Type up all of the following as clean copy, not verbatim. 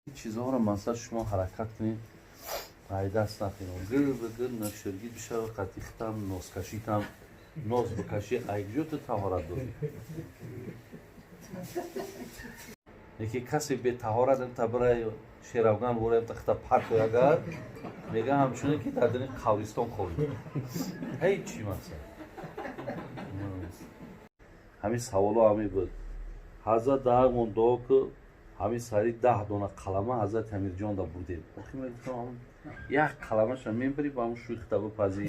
Чизҳоро масалан шумо ҳаракат кунед, ай даст натинед. Гир ба гир наширгӣ бишава, қатихтам, носкашитам, нос бикашӣ, айгҷо ту таҳорат дорӣ? Яке касе бетаҳорат та бирай шеравган ворем тахта парто агар мега ҳамчуне ки дар дини қабристон хобид. Ҳеҷ чи масалан. Ҳамин саволо ҳамин буд. Ҳазрат даҳмон дуо ки ҳамин сари 10 дона қалама ҳазрати Амирҷон да бурдем. Охи мегуфтам як қаламаша мебари ба ҳамун шӯхта бипазӣ.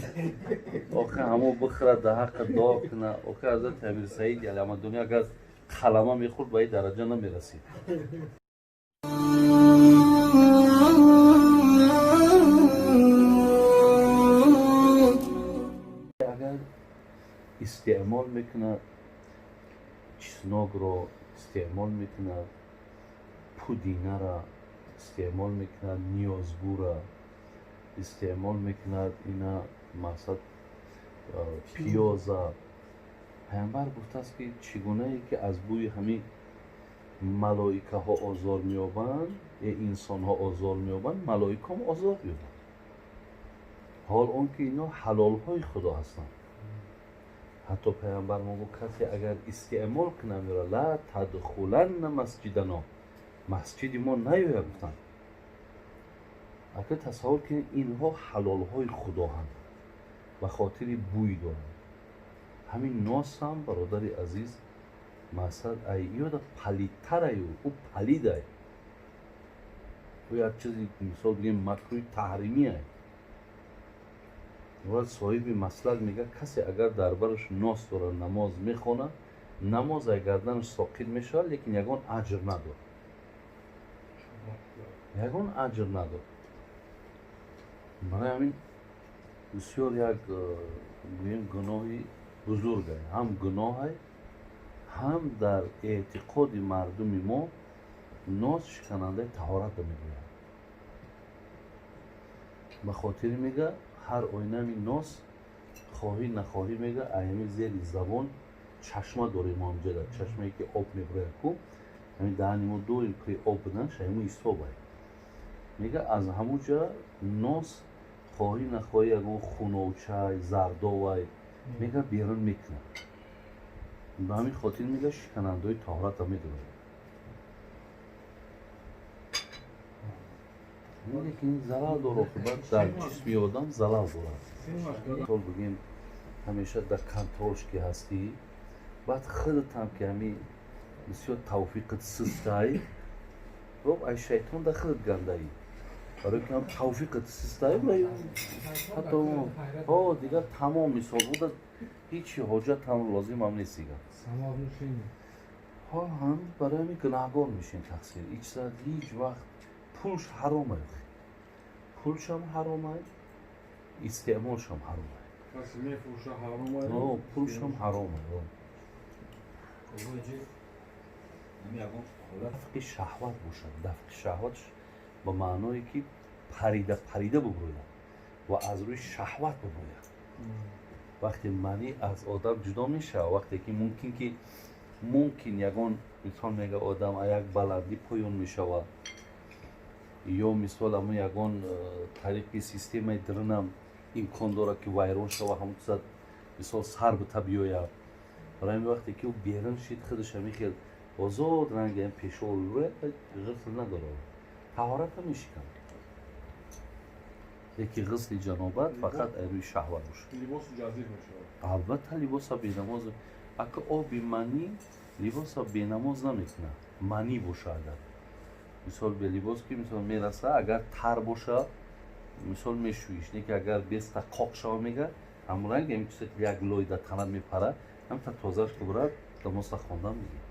Охи ҳамо бихӯра да ҳаққа дуо куна. Охи ҳазрати Амир Саид Аламадони агар қалама мехӯрд ба ин дараҷа намерасид. Агар истеъмол мекунад чеснокро, истеъмол мекунад пудинара, истеъмол мекунад ниёзгура, истеъмол мекунад ина мақсад пиёза. Пайғамбар гуфтааст ки чӣ гунае ки аз бӯи ҳамин малоикаҳо озор меёбанд, инсонҳо озор меёбанд, малоикаҳам озор меёбанд. Ҳол он ки ино ҳалолҳои Худо ҳастанд. Ҳатто пайғамбар мо гуфт касе агар истеъмол кунад мера ла тадхуланна масҷидано, масҷиди мо наёяд гуфтанд. Ака тасаввур кунед инҳо ҳалолҳои Худоҳанд, ба хотири бӯй доранд. Ҳамин нос ҳам бародари азиз мақсад ай ёда палидтараю ӯ палидай. Ӯ як чизи мисол бигем макрӯи таҳримиай. Бояд соҳиби маслак мега касе агар дар бараш нос дорад намоз мехонад, намоз ай гарданаш соқит мешавад, лекин ягон аҷр надорад. Ягон аҷр надорад. Барои ҳамин бисёр як гӯем гуноҳи бузургай, ҳам гуноҳай, ҳам дар эътиқоди мардуми мо нос шиканандаи таҳорат мегӯяд. Ба хотири мега ҳар оинами нос хоҳӣ нахоҳӣ мега аями зери забон чашма дорем мо ҳамҷода, чашмае ки об мебарояд ку, ҳамин даҳани мо доим пури об будан шаҳимо ҳисобай. Мега аз ҳамуҷа нос хоҳӣ нахоҳӣ ягон хуновчай, зардовай мега берун мекунад. Ба ҳамин хотир мега шиканандаҳои таҳоратро медорад. Лекин залал дорад, оқибат дар ҷисми одам залал дорад. Мисол бигем ҳамеша дар контролш ки ҳастӣ, баъд худатам ки ҳамин бисёр тавфиқат систай, хоб ай шайтон дар худат гандаӣ. Барои ки ҳам тавфиқат систай, ҳатто ҳо дигар тамом мисол буда ҳеҷ ҳоҷат ҳам лозим ҳам нест дигар. Ҳо ҳам барои ҳамин гунаҳгор мешем тақсир. Ҳеҷ ҳеҷ вақт пулш ҳаромай, пулшам ҳаромай, истеъмолшам ҳаромай. Пулшам ҳаромай. Дафқи шаҳват бошад. Дафқи шаҳват ба маъное ки парида парида бубурӯяд ва аз рӯи шаҳват бубурӯяд. Вақте манӣ аз одам ҷудо мешавад, вақте ки мумкин ягон мисол мега одам а як баландӣ поён мешавад, ё мисол ҳамун ягон тариқи системаи дарунам имкон дорад ки вайрон шава, ҳамун чиза мисол сар бита биёяд. Барои ҳамин вақте ки ӯ берун шид, худаш ҳамин хел озод ранги ҳам пешоб мебурад, ғусл надорад, таҳората мешиканад. Лекин ғусли ҷанобат фақат аз рӯи шаҳват бошад. Албатта либоса бенамоз, ака оби манӣ либоса бенамоз намекунад. Манӣ боша агар мисол бе либос ки мисол мераса, агар тар боша мисол мешӯиш, не ки агар беста қоқ шава мега ҳамун ранг ҳамин чизе ки як лой дар танат мепара, ҳамта тозааш ки бурад намоза хондан мегирад.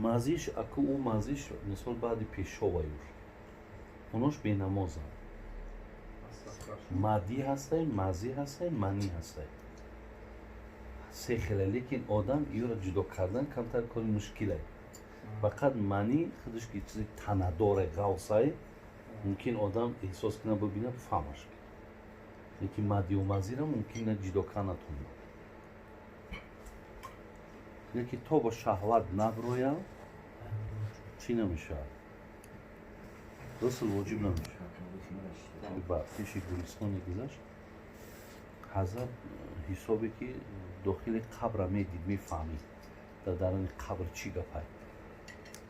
Мазиш аку ӯ мазиш мисол баъди пешоваюш онош бенамозанд. Мадӣ ҳастай, мазӣ ҳастай, манӣ ҳастай, се хела. Лекин одам иёро ҷудо кардан камтар кори мушкилай. Фақат манӣ худаш ки чизи танадоре ғавсай, мумкин одам эҳсос кунад, бибинад, фаҳмаш. Лекин мадию мазиро мумкин на ҷудо кардан натонад. Яке то ба шаҳват наброяд, чӣ намешавад? Ғусл воҷиб намешавад. Ба пеши гулистоне гузашт, ҳазрат ҳисобе ки дохили қабра медид, мефаҳмид дар даруни қабр чӣ гапай.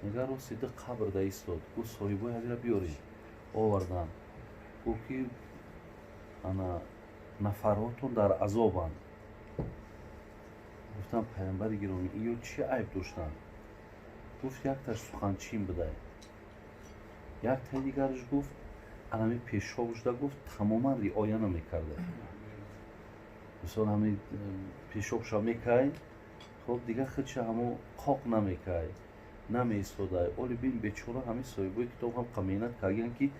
Мега, рости ду қабр да истод. Гуфт: «Соҳибои ҳамира биёред». Оварданд. Гуфт ки ана нафарҳотон дар азобанд. Гуфтам: «Пайғамбари гиромӣ, иё чӣ айб доштанд?» Гуфт: «Якташ суханчин будай, яктаи дигараш, гуфт, анами пешобушда, гуфт, тамоман риоя намекарда. Мисол, ҳами пешобша мекай, хоб, дигар худша ҳамо қоқ намекай, намеистодай». Оли бин, бечора, ҳамин соҳибои китоб ҳам қа меҳнат кардиян, ки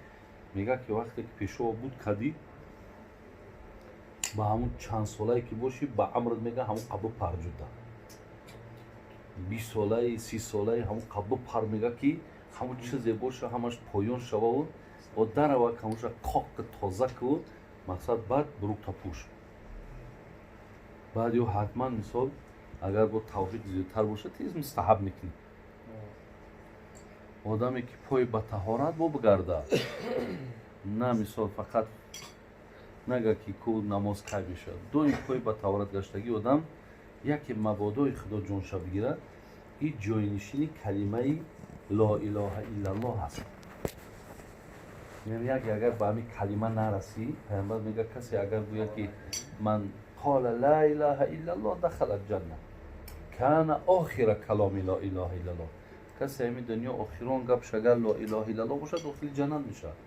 мега ки вақте ки пешоб буд кадӣ, ба ҳамун чанд солае ки бошӣ, ба амрат, мега, ҳамун қабу парҷуда, 20 солаи, 30 солаи, ҳамун қабу пар, мега, ки ҳамун чизе боша, ҳамаш поён шававу о дарава, ҳамуша қоқ тоза ку, мақсад, баъд бурукта пӯш. Баъд ё ҳатман, мисол, агар бо тавфиқ зиёдтар бошад, тез мустаҳаб мекунӣ. Одаме ки пой ба таҳорат бо бигарда, на мисол фақат нага ки ку намоз кай мешавад. Доим пой ба таҳорат гаштагӣ одам, яке мабодои Худо ҷонша бигирад, ин ҷойнишини калимаи ло илоҳа иллаллоҳ аст. Яъне яке агар ба ҳамин калима нарасӣ, Пайғамбар мега, касе агар гӯяд ки ман қола ла илаҳа иллаллоҳ дахала ҷанна, кана охира каломи ло илоҳа иллаллоҳ. Касе ҳамин дунё охирон гапш агар ло илоҳа иллаллоҳ бошад, дохили ҷаннат мешавад.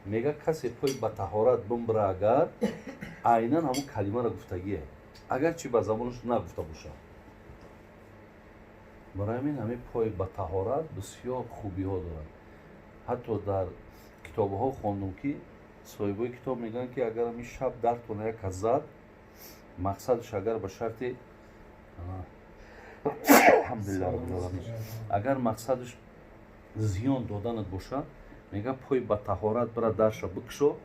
Мега, касе пой ба таҳорат бимбира, агар айнан ҳамун калимаро гуфтагие, агарчи ба забонаш нагуфта бошад. Барои ҳамин ҳамин пой ба таҳорат бисёр хубиҳо дорад. Ҳатто дар китобҳо хондум, ки соҳибои китоб мегӯянд, ки агар ҳамин шаб дартона як кас зад, мақсадаш агар ба шарти, алҳамдулиллаҳ роббил, агар мақсадаш зиён доданат бошад, мега, пой ба таҳорат бира, дарша бикушо,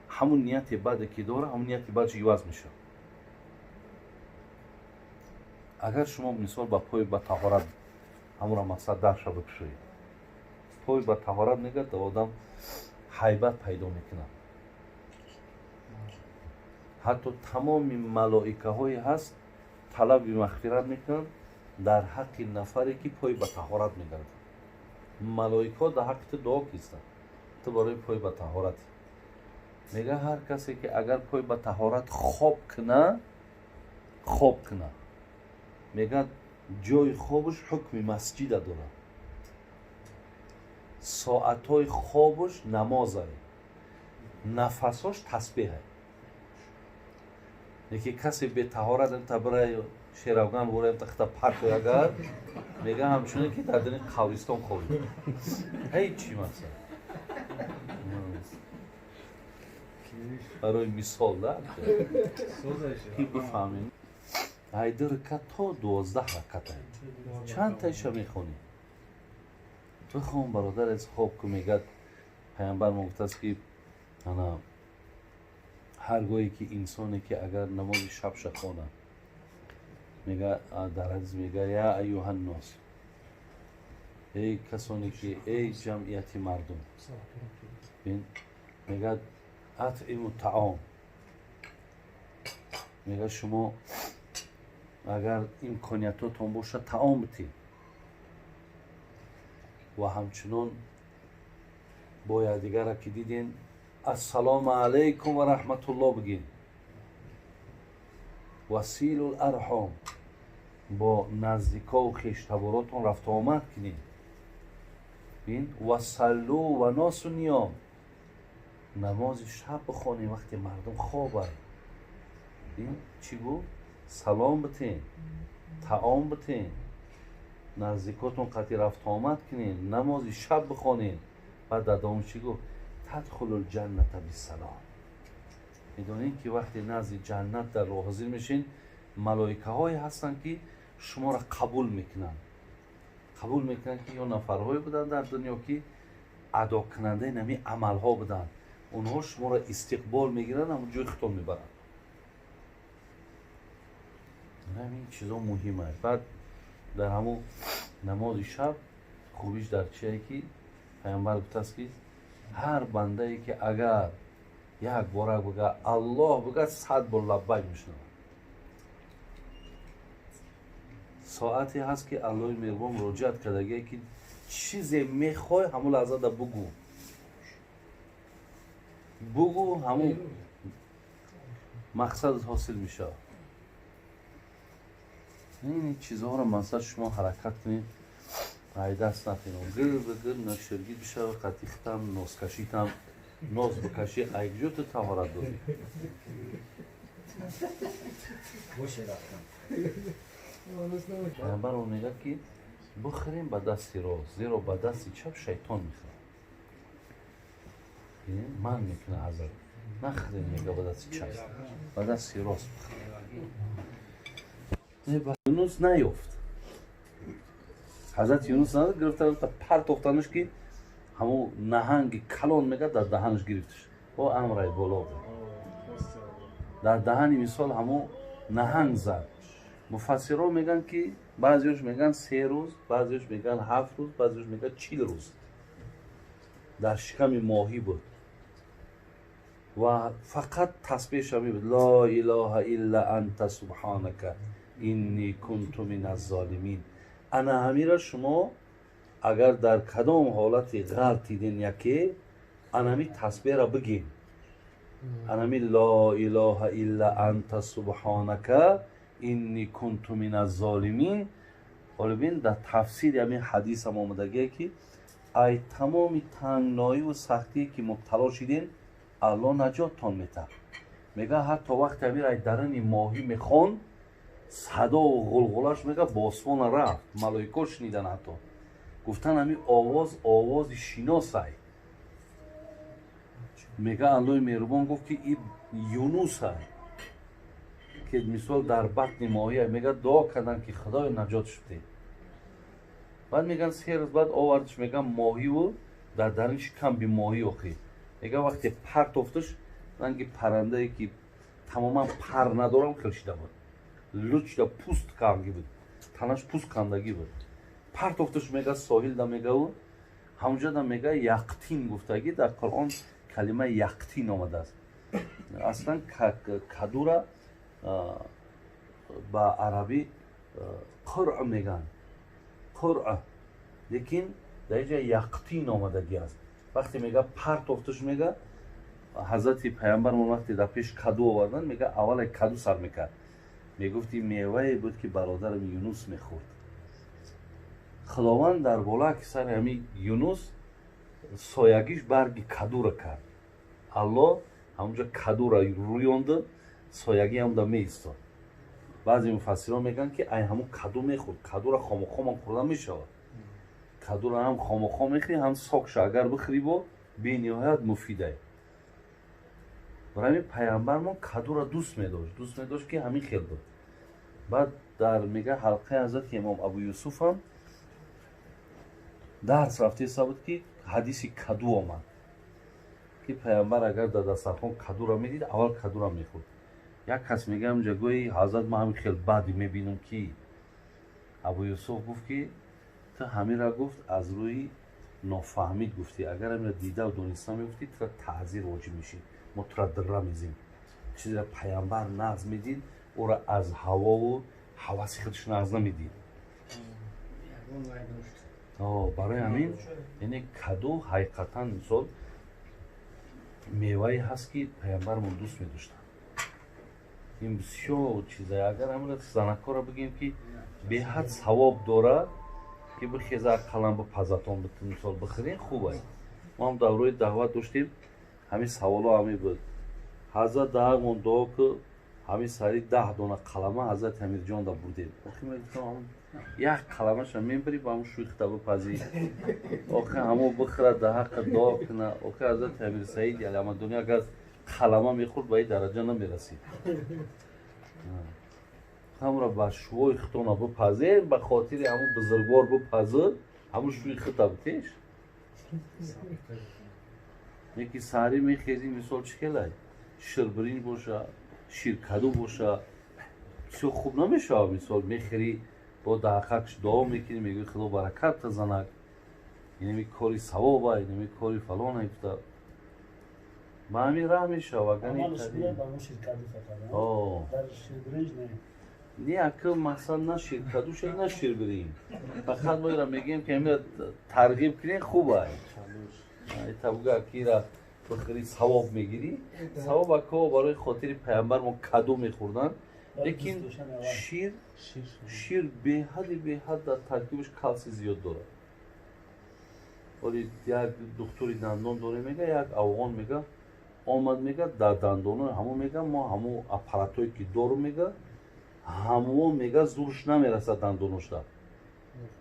ҳамун нияти баде ки дора, ҳамун нияти бадш иваз мешавад. Агар шумо, мисол, ба пой ба таҳорат ҳамура, мақсад, дарша бикушоед. Пой ба таҳорат, мегӯяд, одам ҳайбат пайдо мекунад. Ҳатто тамоми малоикаҳое ҳаст, талаби мағфират мекунанд дар ҳаққи нафаре ки пой ба таҳорат мегардад. Малоикаҳо дар ҳаққи ту дуо кистанд, ту барои пой ба таҳорат. Мега, ҳар касе ки агар пой ба таҳорат хоб куна, хоб куна, мега, ҷои хобаш ҳукми масҷида дорад, соатҳои хобаш намозае, нафасош тасбеҳе. Яке касе бетаҳорат табирай шеравган ворем тахта партои, агар, мега, ҳамчунин ки дар дини қабристон хобид, ҳеҷ чи. Мақсад, барои мисол да, ки бифаҳмем, ҳайду ракат то 12 раката чанд таиша мехонӣ, бихон, бародар, аз хоб ку. Мегад, Пайғамбар мо гуфтааст, ки ана ҳар гоҳе ки инсоне ки агар намози шабша хонад, мега, дар ҳадис мега: «Я аюҳаннос», эй касоне ки, эй ҷамъияти мардум, мегад, атъиму таом, мега, шумо агар имкониятотон бошад, таом битед ва ҳамчунон бо якдигара ки диден, ассалому алайкум ва раҳматуллоҳ бигин, василул арҳом, бо наздикову хештаборотон рафтуомад кунед, бин, васаллу ва носу ниём, намози шаб бихонем вақте мардум хобанд. Бин, чӣ гуфт? Салом битен, таом битен, наздикотон қатъи рафтуомад кунед, намози шаб бихонед. Баъд дар давом чӣ гуфт? Тадхулул ҷанната биссалом. Медонед, ки вақте назди ҷаннат дар ҳозир мешин, малоикаҳое ҳастанд, ки шуморо қабул мекунанд. Қабул мекунанд, ки ё нафарҳое буданд дар дунё, ки адокунандаи нами амалҳо буданд. Онҳо шуморо истиқбол мегиранд, ҳамон ҷои худтон мебаранд. Ҳамин чизо муҳим аст. Баъд Дар ҳамун намози шаб хубиш дар чие, ки Пайғамбар гуфтааст, ки ҳар бандае, ки агар як бора бигӯяд Аллоҳ, бигӯяд, 100 бор лаббайк мешунавад. Соате ҳаст, ки Аллоҳи меҳрубон муроҷиат кардагие, ки чизе мехоҳӣ, ҳамун лаҳзада бугӯ, бугӯ, ҳамун мақсадат ҳосил мешавад. Ин чизҳоро мақсад шумо ҳаракат кунед, ай даст натинед. Гир ба гир наширгӣ бишава, қатихтам нозкашитам ноз бикашӣ, ай куҷо ту таҳорат дорӣ? Пайғамбар мегӯяд, ки бихӯрем ба дасти рост, зеро ба дасти чап шайтон мехӯрад, ман мекунад. Ҳазрат нахӯрем, мега, ба дасти чап, ба дасти рост бихӯрем. Юнус наёфт, Ҳазрати Юнус гирифта партохтанаш, ки ҳамун наҳанги калон, мега, дар даҳанаш гирифташ, о амрай боло дар даҳани мисол ҳамун наҳанг зад. Муфассирон мегӯянд, ки баъзеош мегӯянд 3 рӯз, баъзеош мегӯянд 7 рӯз, баъзеош мегӯянд 40 рӯз дар шиками моҳӣ буд ва фақат тасбеҳша мебуд: ло илоҳа илла анта субҳанака инни кунту мин аззолимин. Ана ҳамира шумо агар дар кадом ҳолати ғалтиден, яке анами тасбеҳра бигин, анами ло илоҳа илла анта субҳанака инни кунту мин аззолимин. Ҳоло бин, дар тафсири ҳамин ҳадисам омадагие, ки ай тамоми тангноиву сахтие, ки мубтало шидем, Аллоҳ наҷоттон метаҳад. Мега, ҳатто вақте ҳамир ай даруни моҳӣ мехонд, садову ғулғулаш, мега, ба осмона рафт, малоико шунидан, ҳатто гуфтан, ҳамин овоз овози шиносай. Мега, Аллоҳи меҳрубон гуфт, ки и Юнусай, ки мисол дар батни моҳия. Мега, дуо карданд, ки Худоё, наҷот шудем. Баъд меган, 3 рӯз баъд овардш, меган, моҳиву дар даруни шикам бимоҳӣ. Охӣ, мега, вақте партофташ, ранги паррандае, ки тамоман пар надорам, хел шида буд, луч шида, пӯст кангӣ буд, танаш пӯст кандагӣ буд. Партофташ, мега, соҳилда, мегаву ҳамунҷода, мега, яқтин гуфтагӣ, дар Қуръон калимаи яқтин омадааст. Аслан кадура ба арабӣ қуръ меган, қуръ, лекин дар инҷа яқтин омадагӣ аст. Вақте, мега, партофташ, мега, Ҳазрати Пайғамбармон вақте дар пеш каду овардан, мега, аввале каду сар мекард, мегуфт, ин мевае буд, ки бародарам Юнус мехӯрд. Худованд дар болаа, ки сари ҳамин Юнус соягиш барги кадура кард. Аллоҳ ҳамунҷо кадура рӯёнду, соягӣ ҳамда меистод. Баъзе муфассирон мегӯянд, ки ай ҳамун каду мехӯрд. Кадура хомохомам хӯрда мешавад, кадура ҳам хомохом мехӯри, ҳам сокша агар бихӯри, бо бениҳоят муфидай. Барои ҳамин Пайғамбармон кадура дӯст медошт, дӯст медошт, ки ҳамин хел буд. Баъд дар, мега, ҳалқаи ҳазрати имом Абу Юсуфам дарс рафтеса буд, ки ҳадиси каду омад, ки Пайғамбар агар дар дастархон кадура медид, аввал кадура мехӯрд. Як кас мега, ҳамҷа гӯи, ҳазрат, ман ҳамин хел баъди мебинам, ки Абу Юсуф гуфт, ки ту ҳамира, гуфт, аз рӯи нофаҳмид гуфтӣ, агар ҳамира дидаву дониста мегуфтӣ, тура таъзир воҷиб мешид, мо тура дирра мезем. Чизеро Пайғамбар нағз медид, ӯро аз ҳавову ҳаваси худаш нағз намедид. Барои ҳамин, яъне каду ҳақиқатан мисол мевае ҳаст, ки Пайғамбармон дӯст медоштанд. Ин бисёр чизае, агар ҳамира занакҳоро бигӯем, ки беҳад савоб дорад, ки бихеза, қалам бипазатон, мисол бихӯрен, хуб аст. Мо ҳам даврои даъват доштем, ҳамин саволо ҳамин буд: ҳазрат, даҳамон дуо ку, ҳамин сари 10 дона қалама ҳазрати Амирҷон да бурдем. Охи, мегуфтам, як қаламаша мебарӣ, ба ҳамун шӯхта бипазӣ, охи ҳамо бихӯра, да ҳаққа дуо куна. Охи, ҳазрати Амир Саид Аламадунӣ агар қалама мехӯрд, ба ин дараҷа намерасид. Ҳамро ба шувои худтона бипазем, ба хотири ҳамун бузургвор бипазад, ҳамун шӯи хута битеш. Яки саҳарӣ мехезӣ, мисол, чӣ хелай ширбиринҷ боша, ширкаду боша, бисёр хуб намешавад. Мисол, мехӯрӣ. Бо даҳақакш дуо мекунӣ, мегӯӣ худо баракат занак, инами кори савоба, инами кори фалона гуфта. Ба ҳамин раҳ мешава. Не, ака мақсад на ширкадуша, на ширбирин. Фақат мо ира мегӯем ки ҳамира тарғиб кунем, хуб ай. Табуга ки ира бихӯри савоб мегирӣ. Савоб ака барои хотири паямбар мо каду мехӯрданд. Лекин шир беҳади беҳад дар таркибаш калсий зиёд дорад. Оли як духтури дандон доре мега, як афғон мега, омад мега дар дандонои ҳамо мега, мо ҳамо аппаратое ки дору мега, ҳамо мега зурш намерасад дандоношда.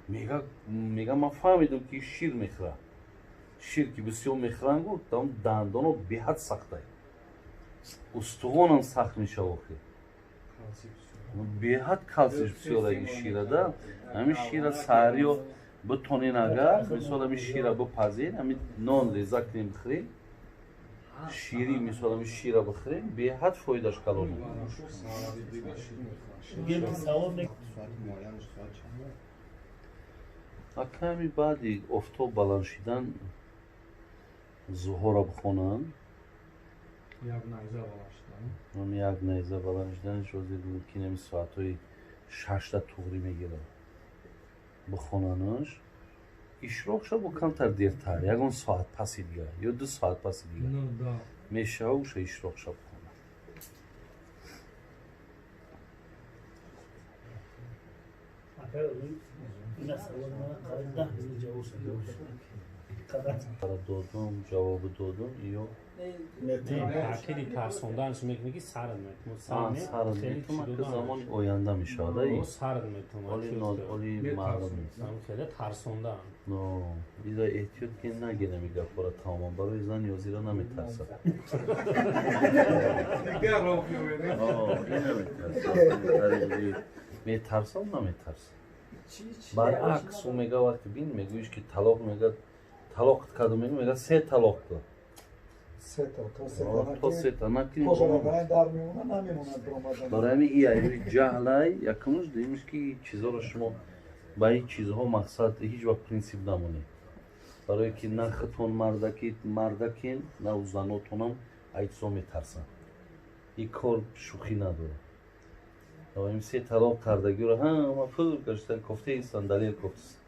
Мега ман фаҳмидам ки шир мехӯрад. Шир ки бисёр мехӯранд, гуфт, там дандоно беҳад сахтай. Устухонам сахт мешава охир. Беҳад калсиш бисёр аги шира да. Ҳамин шира саҳариё битонен агар, мисол ҳамин шира бипазен, ҳамин нон реза кунем бихӯрем, шири мисол ҳамин шира бихӯрем, беҳад фоидаш калон. Аками баъди офтоб баланд шидан зуҳора бихонанд. Як найза баланд шидан. Як найза баланд шиданаш ҳозир мумкин ҳамин соатҳои шашта туғрӣ мегирад. Бихонанаш ишроқ шава бо камтар дертар, ягон соат паси дигар ё 2 соат паси дигар мешава уша ишроқ шава бихонад. Додум, ҷавобу додум ё таъкиди тарсонданаш мекунӣ ки сард метумад. Сард метумад ки замони оянда мешавад. Сард метумад. Оли маълум нест. Хеле тарсондан. Ира эҳтиёт ки нагирам ин гапҳоро тамоман. Барои зан ёзира наметарсад. Наметарсад. Метарсам, наметарсад. Баръакс ӯ мега вақти бин мегӯиш ки талоқ мега, талоқат кардум мега, мега се талоқ кар. То сета накунӣ. Барои ҳамин и айрӯи ҷаҳлай якумш, дуюмш ки чизҳоро шумо ба ин чизҳо мақсад ҳеҷ вақт принсип намонед. Барое ки на худтон мардакен, на занотонам ай чизҳо метарсанд. Ин кор шӯхӣ надорад. Ин се талоқ кардагиро ҳама пур гаштан кофтаистанд, далел кофтаст.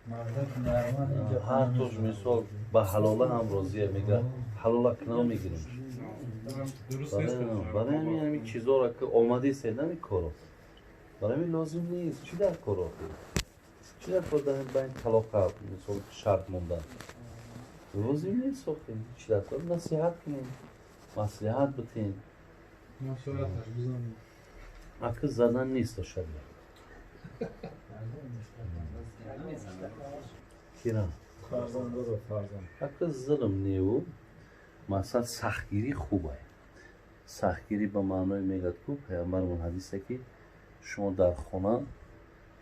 Ҳар тош мисол ба ҳалола ҳам розия, мега ҳалола кунав мегирем. Барои ҳамин ҳамин чизҳоро ки омадесед ҳамин коро. Барои ҳамин лозим нест. Чӣ дар кор охир? Чӣ дар кор дар байн талоқа мисол шарт мондан? Лозим нест охир. Чӣ дар кор? Насиҳат кунем, маслиҳат битем. Ака задан нест шариат. Кира? Ака зулм неву, масалан сахтгирӣ хуб ай. Сахтгирӣ ба маъное мегӯяд ку паямбармон ҳадисе ки шумо дар хона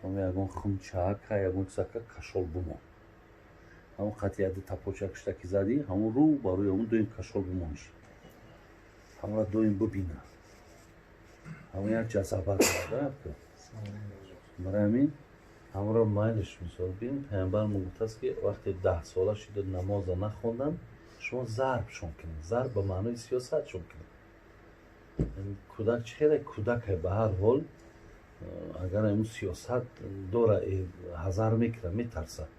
ягон хумчаака, ягон чизака кашол бимон. Ҳамон қатъияти тапочак шуда ки задӣ, ҳамон рӯ ба рӯи ҳамон доим кашол бимонш. Ҳамонро доим бибинад. Ҳамон як ҷазаба дорад. Барои ҳамин ҳамонро майлиш мисол бин, паямбармон гуфтааст ки вақте 10 сола шуда намоза нахонданд, шумо зарбшон кунед. Зарб ба маънои сиёсатшон кунед. Кӯдак чӣ хеле кӯдакай ба ҳар ҳол, агар ҳамун сиёсат дора, ҳазар мекунад, метарсад.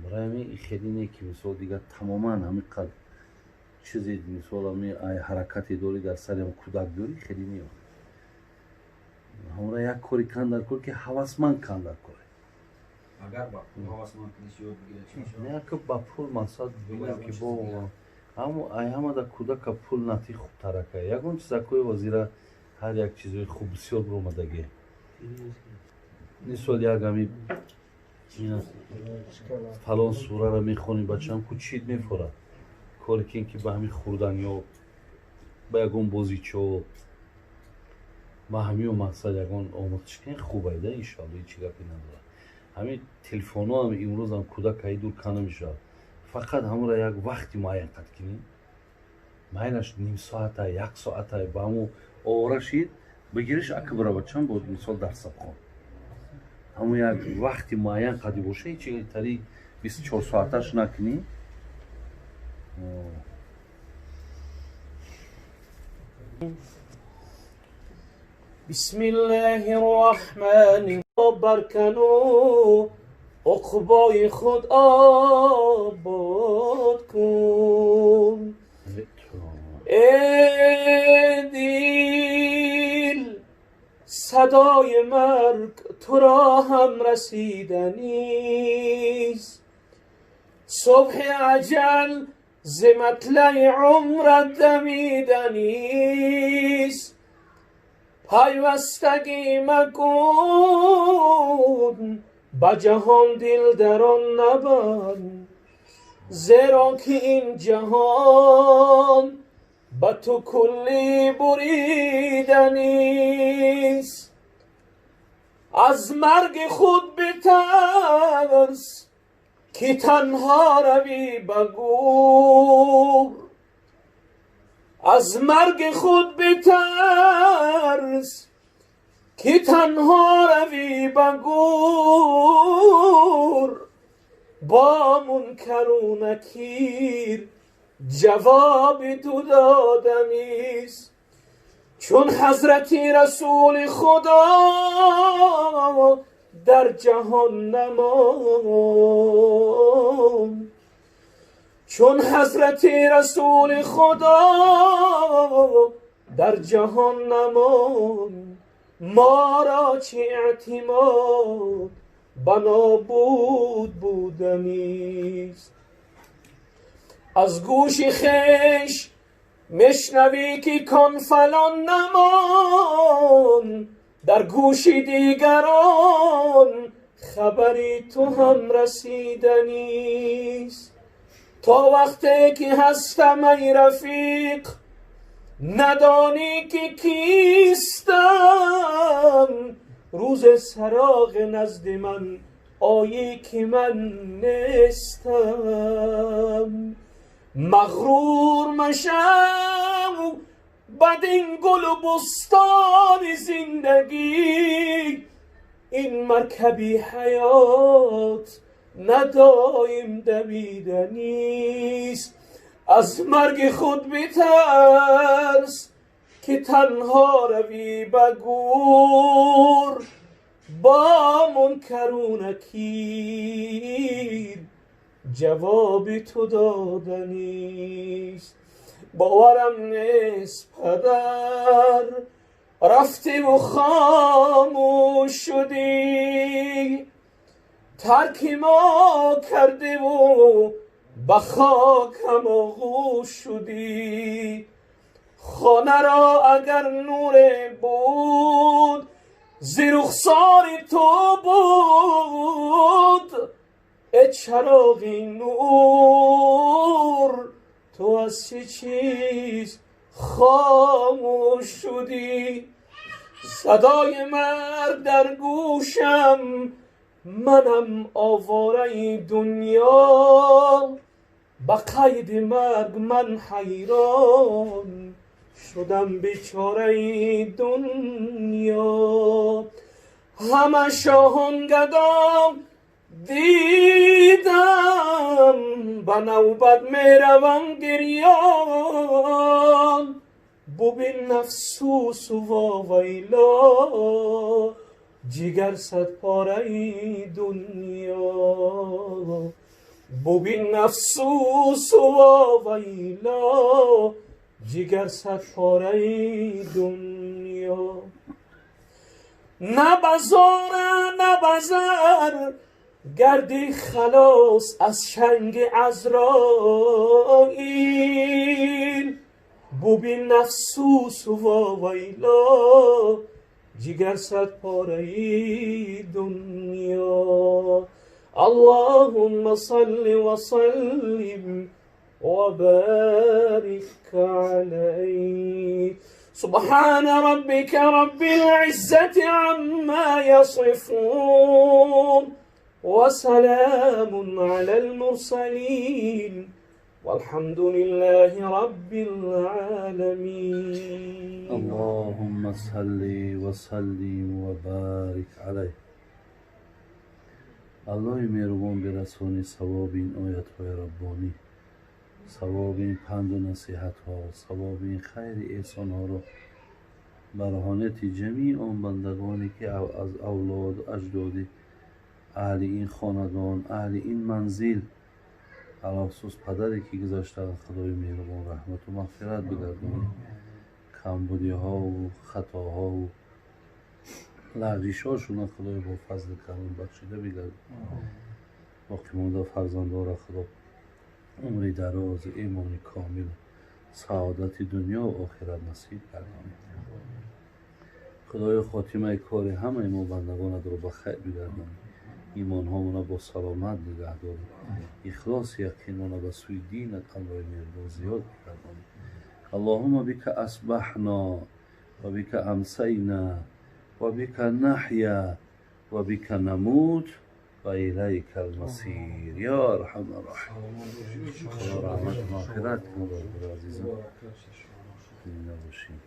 Барои ҳамин ин хеле не ки мисол дигар тамоман ҳамин қад чизе мисол ҳамин ай ҳаракате дорӣ дар сари ҳам кӯдак дорӣ, хеле не. Ҳамонро як кори кан дар кор ки ҳавасманд кан дар кор. Агар ба пул ҳавасманд куниш ёд бигирад чӣ мешавад? Не, ака ба пул мақсад бигӯям ки бо ҳамо ай ҳама да кӯдака пул натӣ хубтарака. Ягон чизакҳои ҳозира ҳар як чизои хуб бисёр баромадагӣ. Мисол як ҳами фалон сураро мехонӣ бачаам ку чит мефорад. Коре ки ин ки ба ҳамин хӯрданиё, ба ягон бозичо, ба ҳамиё мақсад ягон омӯхтиш кунед хуб айда, иншоалло ҳеҷ гапе надорад. Ҳамин телефонҳо ҳам имрӯзам кӯдак ай дур кана мешавад. Фақат ҳамонро як вақти муайян қад кунед. Майлаш ним соата, як соата ба ҳамон овора шид, бигириш ака бира бачам бо мисол дарса бихон. Ҳамон як вақти муайян қади боша, ҳеч тари 24 соаташ накунӣ. بسم الله الرحمن برکنو عقبای خود آباد کن. ای دل صدای مرگ تو را هم رسیدنیست. صبح اجل ز مطلع عمرت دمیدنیست. پیوستگی مکن به جهان دل در آن نبند، زیرا که این جهان به تو کلی بریدنیست. از مرگ خود بترس که تنها روی به گور. از مرگ خود بترس که تنها روی به گور. با منکر و نکیر جواب تو دادنیست. چون حضرت رسول خدا در جهان نماند، چون حضرت رسول خدا در جهان نماند، ما را چه اعتماد بنا بود بودنیست. از گوش خویش میشنوی که کن فلان نمان، در گوش دیگران خبری تو هم رسیدنیست. تا وقتی که هستم ای رفیق ندانی که کیستم، روز سراغ نزد من آیی که من نیستم. مغرور مشو بدین گل و بستان زندگی، این مرکبی حیات ندایم دویدنیست. از مرگ خود بترس که تنها روی به گور، با منکر و نکیر جواب تو دادنیست. باورم نیست پدر رفتی و خاموش شدی، ترک ما کرده و به خاکم آغوش شدی. خانه را اگر نور بود زیر رخسار تو بود، ای چراغ نور تو از چه چیز خاموش شدی؟ صدای مرگ در گوشم، منم آواره دنیا، به قید مرگ من حیران شدم بیچاره دنیا. همه شاهان گدام دیدم، به نوبت میروم گریان. ببین افسوس و واویلا، جگر صد پاره دنیا. ببین افسوس و واویلا، جگر صد پاره دنیا. نه بزار نه بزر گردی خلاص از چنگ عزرائیل، ببین افسوس و واویلا، جگر صد پاره دنیا. اللهم صل وسلم وبارك عليه. سبحان ربك رب العزة عما يصفون، وسلام على المرسلين، والحمد لله رب العالمين. اللهم صل وسلم وبارك عليه. Аллоҳи меҳрубон бирасони савоби ин оятҳои раббонӣ, савоби ин панду насиҳатҳо, савоби ин хайри эҳсонҳоро ба рӯҳонияти ҷамии он бандагоне, ки аз авлоду аҷдоди аҳли ин хонадон, аҳли ин манзил, алахусус падаре, ки гузаштаанд, Худои меҳрубон раҳмату мағфират бигардонӣ, камбудиҳову хатоҳову лағжишҳошона Худои бо фазли карам бахшида бигардон. Боқимонда фарзандора Худо умри дарози, имони комил, саодати дунёву охират насиб гардонӣ. Худоё, хотимаи кори ҳамаи мо бандагонатро ба хайр бигардонӣ, имонҳомона бо саломат нигаҳ дорӣ, ихлоси яқинмона ба сӯи динат, Аллоҳи меҳрубон, зиёд бигардонӣ. Аллоҳума бика асбаҳно ва бика амсайна ва бика наҳя ва бика намут ва илайка алмасир, ё арҳама роҳимин. Худо раҳмату мағфират кунад, бародари азизам, зинда бошем.